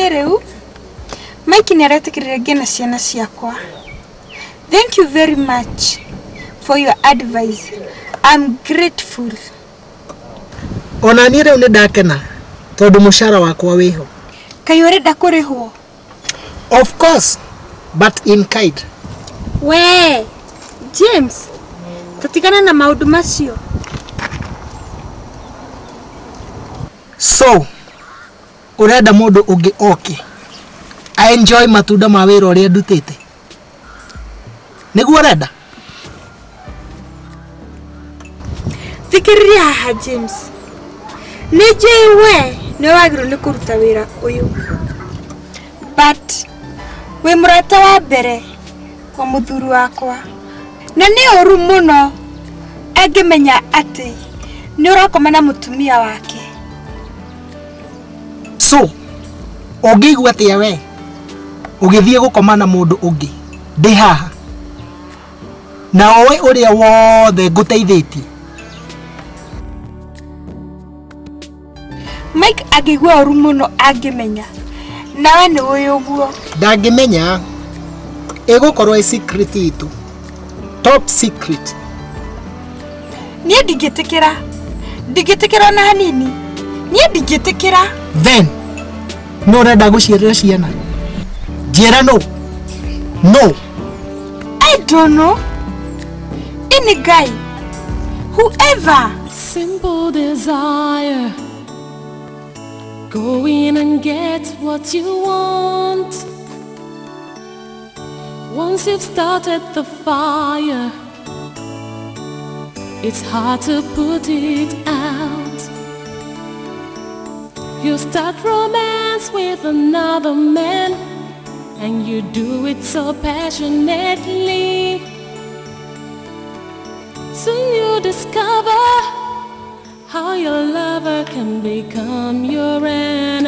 Ihinda-inĩ rĩu Mike nĩ aretĩkĩrire ngĩe na ciana ciakwa. Thank you very much for your advice. I'm grateful. Ona niĩ rĩu nĩ ndakena tondũ mũcara wakwa wĩho. Kaĩ ũrenda kũrĩhwo? Of course, but in kind. We, James, tũtigane na maũndũ macio. So, ũrenda mũndũ ũngĩ oke I enjoy matunda ma wĩra ũrĩa ndutĩte. Nĩguo ũrenda? Thikĩrĩria haha James. Nĩ njũĩ we nĩwe wagĩrĩirwo nĩ kũruta wĩra ũyũ. But wĩ mũrata wa mbere wa mũthuri wakwa. Na nĩ ũru mũno angĩmenya atĩ nĩ ũrakoma na mũtumia wake. So, ũngĩigua atĩa we ũgĩthiĩ gũkoma na mũndũ ũngĩ ndĩ haha na oĩ ũrĩa wothe ngũteithĩtie? Mike angĩigua ũru mũno angĩmenya. Nawe nĩ ũĩ ũguo. Ndangĩmenya. Ĩgũkorwo ĩ secret itũ. Top secret. Niĩ ndingĩtĩkĩra. Ndingĩtĩkĩra ona hanini. Niĩ ndingĩtĩkĩra. Then, no ũrenda gũciarĩra ciana? Njĩra no. No. I don't know. Any guy, whoever. Simple desire. Go in and get what you want. Once you've started the fire, it's hard to put it out. You start romance with another man, and you do it so passionately. Soon you discover how your lover can become your enemy.